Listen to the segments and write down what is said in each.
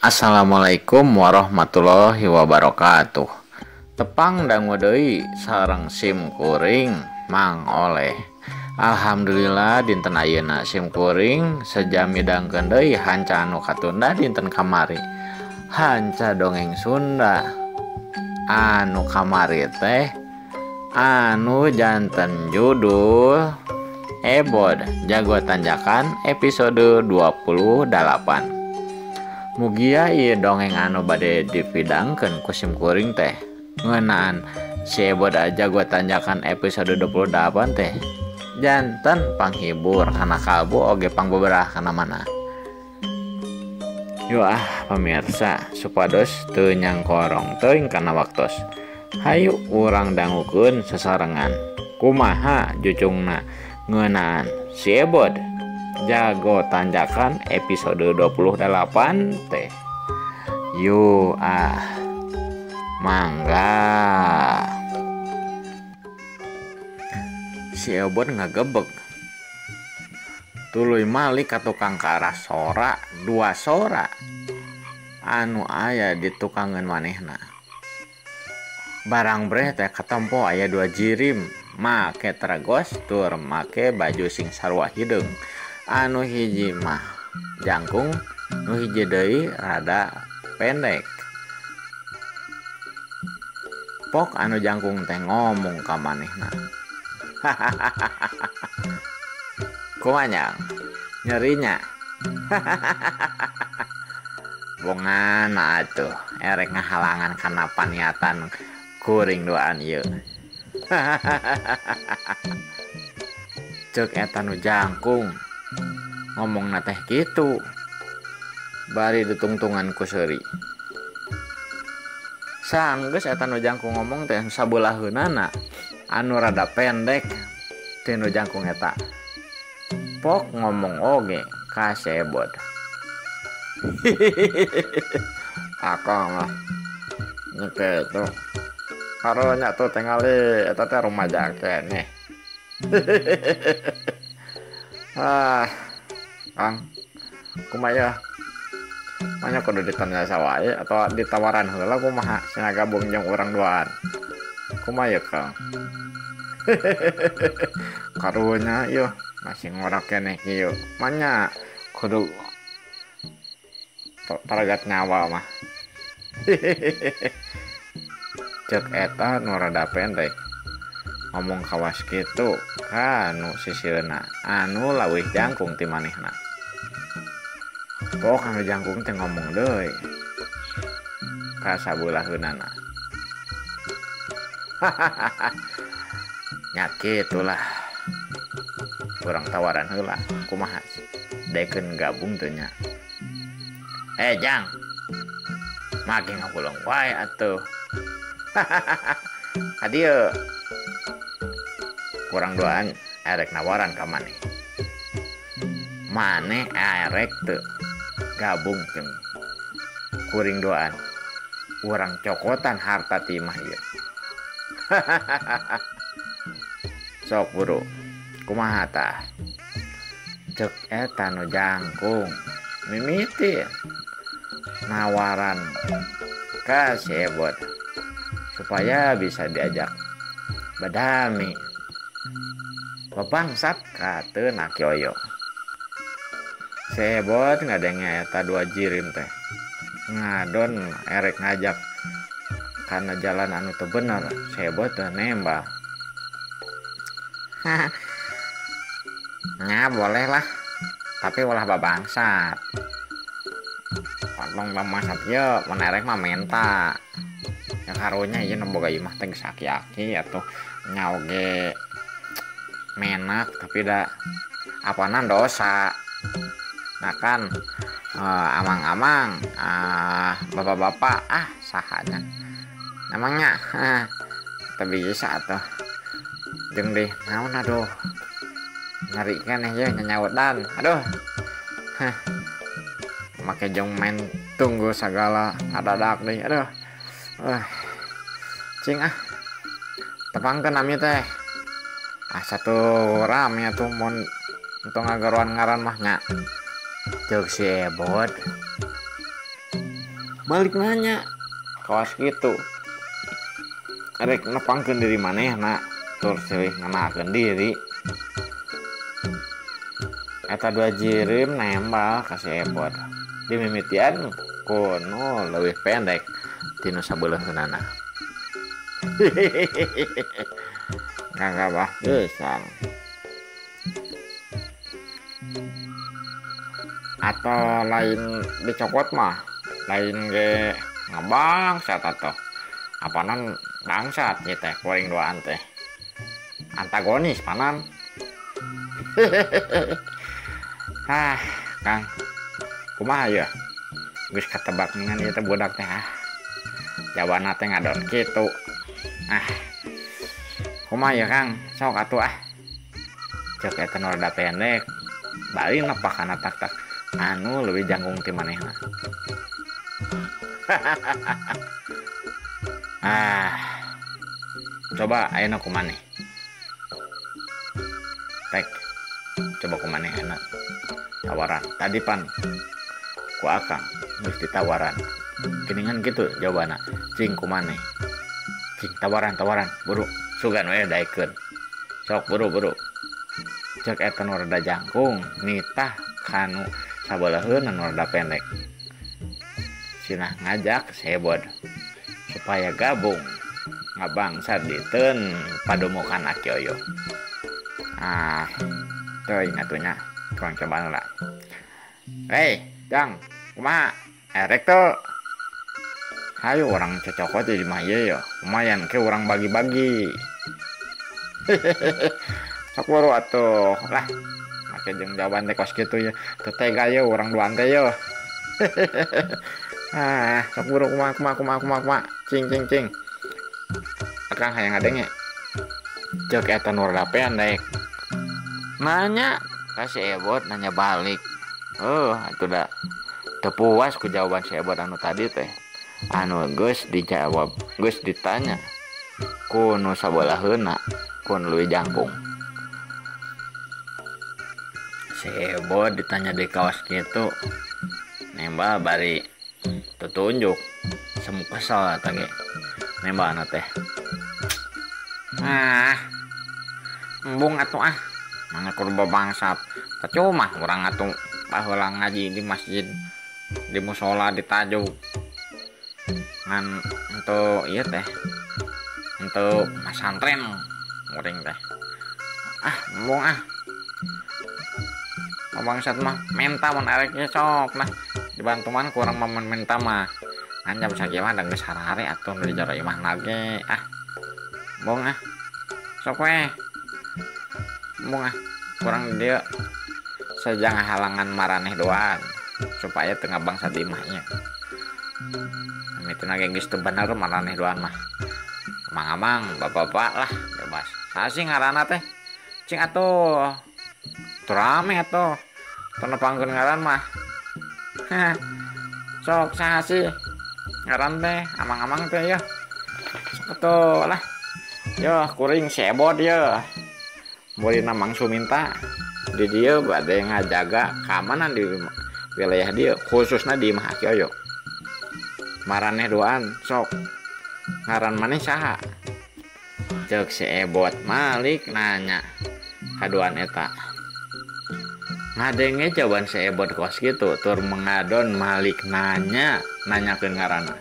Assalamualaikum warahmatullahi wabarakatuh. Tepang dangu deui sareng sim kuring Mang Oleh. Alhamdulillah dinten ayeuna sim kuring seja midangkeun deui hanca anu katunda dinten kamari. Hanca dongeng Sunda anu kamari teh anu janten judul Ebod Jago Tanjakan episode 28. Mugia ieu dongeng anu bade dipidangkeun ku sim kuring teh ngeunaan si Ebod Jago Tanjakan episode 28 teh janten panghibur kana kalbu oge pangbeberah kana mana. Yo ah pamirsa supados teu nyangkorong teuing kana waktos. Hayu urang dangukeun sasarengan. Kumaha jucungna ngeunaan si Ebod Jago Tanjakan episode 28 teh. Yo ah mangga. Si Ebod ngagebeg tuluy malik ka tukang ka arah sora dua sora anu aya di tukangeun manehna. Barang breh teh katempo aya dua jirim make tragos tur make baju sing sarua hideung. Anu hiji mah jangkung, nu hiji deui rada pendek. Pok anu jangkung teh ngomong ka manehna. Kumaha nyang? Nyerinya. Bongan atuh erek ngahalangan kana paniatan kuring duaan ieu. Ceuk eta nu jangkung ngomongna teh kitu bari ditungtungan ku seuri. Sanggeus eta nu jangkung ngomong teh sabeulah-heunana anu rada pendek teh nu jangkung eta. Pok ngomong oge ka si Ebod. Akang lah nyeke itu karunya tuh tingali eta teh rumaja keneh. Ah Kang, kumaha manya kudu ditanya sawae atau ditawaran heula kumaha cenah gabung jeung urang duaan. Kumaha ya Kang? Karunya ieu masih ngorak keneh kieu. Manya kudu paragat nyawa mah. Ceuk eta nu rada pendek ngomong kawas kitu ka nu sisireuna anu lawih jangkung ti manehna. Pok anu jangkung teh ngomong deui ka sabeulah-heunana. Nya kitulah urang tawaran heula kumaha daekeun gabung teu nya. Jang make ngahuleng wae atuh. Hadieu kurang duaan erek nawaran ka maneh. Maneh erek teu gabung jeung kuring duaan. Urang cokotan harta ti imah ieu. Sok buru kumaha tah? Ceuk eta nu jangkung mimiti nawaran ka si Ebod supaya bisa diajak badami. Babangsat kateun aki oyo. Si Ebod ngadenge eta dua jirim teh ngadon erek ngajak kana jalan anu teu bener. Si Ebod teh nembak. Nya boleh lah, tapi ulah babangsat. Potong babangsat ieu mun erek mah menta. Ya karunya ieu nu boga imah teh geus aki-aki atuh nya oge menak tapi da apanan dosa. Nah kan amang-amang bapak-bapak ah sahanya namanya teu bisa atuh jeung deh naon aduh nyari keneh ye nyanyautan aduh. Make jeung main tunggu sagala adadak deui aduh. Cing ah tepangkeun ami teh. Ah satu rame atuh mun entong ngagaruan ngaran mah nya. Ceuk si Ebod. Malik nanya kawas kitu rek nepangkeun diri manehna tur silih ngenalkeun diri. Eta dua jirim nembal ka si Ebot dimimitian kono leuwih pendek tinu sabeuleunana. Ngagabah pisan. Atau lain dicokot mah lain ge ngabangsat atuh. Apanan bangsat ieu teh kuring duaan teh. Antagonis panan. Ah, Kang. Kumaha ya? Geus katebak ningan ieu teh budak teh ah. Jawabanna teh ngadon kitu. Ah. Kumaha ya, Kang? Sok atuh ah. Cek eta nu rada pendek. Bali nepakana tak-tak anu leuwih jangkung ti manehna. Ah. Coba ayeuna ku maneh. Tek. Coba ku maneh ayeuna. Tawaran. Tadi pan ku akang geus ditawaran. Geningan kitu jawabanna. Cing ku maneh. Cing tawaran buru. Sugan we daekeun. Sok buru. Cek eta nu rada jangkung nitah kanu sabeuleheun anu rada pendek. Sinah ngajak sebod supaya gabung ngabangsat diteun padomokan Aki Oyo. Ah, teuing atuh nya. Kurang cobaan lah. Hei, Jang, kumaha? Erek tuh. Hayu orang cocokot jadi mah ieu ya. Lumayan ke orang bagi-bagi. Sok buru atuh lah. Make jeung jawaban teh kos kitu ya. Teu tega ye urang duaan teh ye. Ah, sok buru kumaha. Cing. Akang hayang ngadenge. Ceuk eta nu rada pendek. Nanya ka si Ebot, nanya balik. Atuh da teu puas ku jawaban si Ebot anu tadi teh. Anu geus dijawab, geus ditanya ku nu sabeuleheunna, ku nu leuwih jangkung. Si Ebot ditanya di kawas kitu, nembal bari tetunjuk, semu kesel eta ge. Nembalna teh. Ah, embung atuh ah. Mana kurba bangsat. Percuma urang atuh baheula ngaji di masjid, di musola, di tajuk. Ngan untuk ieu teh. Untuk masantren muring teh. Ah, embung ah. Bangsat mah menta mun arek ge sok nah dibantuan kurang mah mun menta mah. Ngan jam sakieu mah da geus harare atuh nu di jero imahna ge. Ah. Embung ah. Sok we. Embung ah. Kurang dieu sajang halangan maraneh doan supaya teu ngabangsat di imahnya. Mituna ge geus teu bener maraneh doan mah. Amang-amang, bapak-bapak lah bebas. Saha sih ngaranna teh? Cing atuh. Teu rame atuh. Teu nepangkeun ngaran mah. Sok saha sih ngaran teh, amang-amang teh yeuh. Sok atuh lah. Yeuh kuring sebot yeuh. Muridna Mang Suminta di dieu bade ngajaga keamanan di wilayah dieu, khususna di Imah Aki Oyo. Maraneh duaan sok. Ngaran maneh saha? Ceuk si Ebot Malik nanya kaduan eta. Ngadenge jawaban si Ebot kos kitu tur mengadon Malik nanya nanyakeun ngaranna.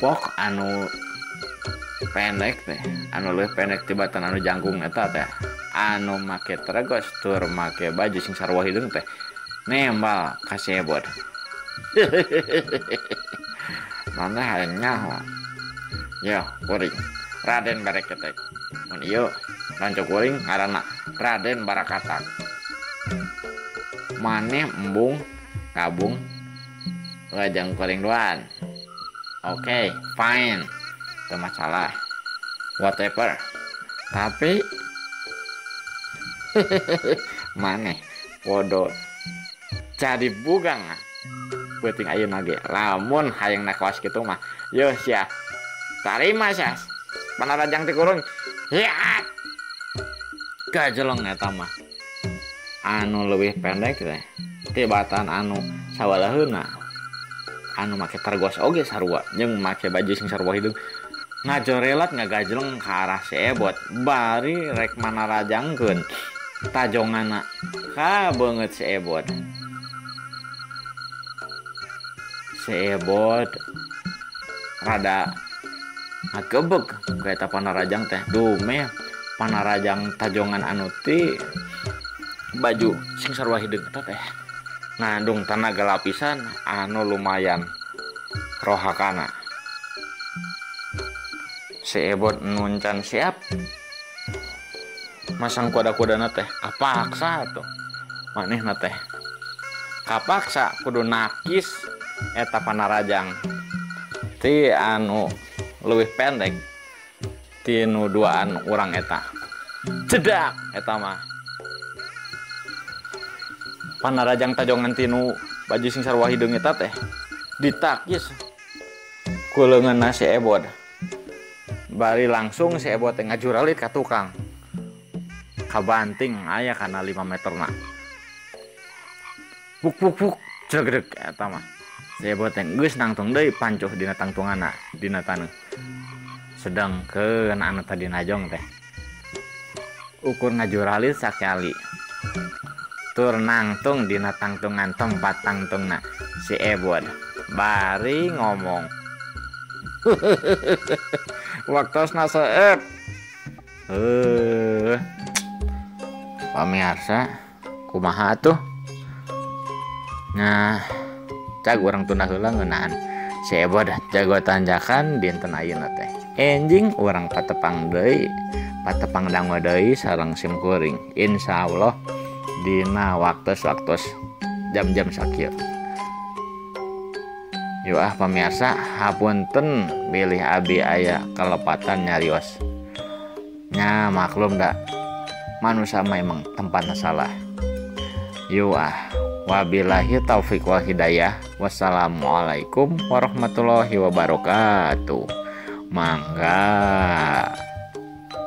Pok anu pendek teh, anu leuwih pendek tibatan anu jangkung eta teh, anu make tregos tur make baju sing sarua hideung teh nembal ka si Ebot. Mana hayang nyaho. Yo, kuring Raden Bareketek. Mun ieu lanceuk kuring ngaranna Raden Barakatak. Maneh embung gabung lajang kuring duaan. Oke, fine. Teu masalah. Whatever. Tapi maneh podo jadi bugang ah. Peuting ayeuna ge lamun hayang na kawas kitu mah yeuh sia tarima sia panarajang ti kurung hiat gajeleng eta mah anu leuwih pendek teh tibatan anu sawaleheuna Anu make targos oge sarua jeung make baju sing sarua hideung ngajorelat ngagajleng ka arah si Ebot bari rek manarajangkeun tajongana ka beungeut si Ebot. Si Ebot rada ngagebeg ku eta panarajang teh dumeh panarajang tajongan anu ti baju sing sarua hideung eta teh ngandung tanaga lapisan anu lumayan rohakana. Si Ebot nuncan siap masang kuda-kudana teh kapaksa tuh manehna teh kapaksa kudu nakis eta panarajang ti anu leuwih pendek ti nu duaan urang eta cedak eta mah panarajang tajongan tinu baju sing sarua hideung eta teh ditakis ku leungeunna si Ebot bari langsung si Ebot teh ngajuralit ka tukang kabanting aya kana 5 meterna puk puk puk cegdeg eta mah si Ebot teh geus nangtung deui pancuh dina tangtunganna dina taneuh sedangkeun anu tadi najong teh ukur ngajuralit sakali tur nangtung dina tangtungan tempat tangtungna si Ebot bari ngomong waktosna seep. Pamirsa kumaha atuh nah cag urang tunda heula ngeunaan si Ebot jago tanjakan dinten ayeuna teh enjing urang patepang deui patepang dango deui sareng sim kuring insyaallah dina waktos-waktos jam-jam sakieu. Yuk ah pamirsa hapunten bilih abi aya kalepatan nyarios nya maklum da manusia mah emang tempatna salah. Yuk ah wabillahi taufik wal hidayah. Wassalamualaikum warahmatullahi wabarakatuh. Mangga.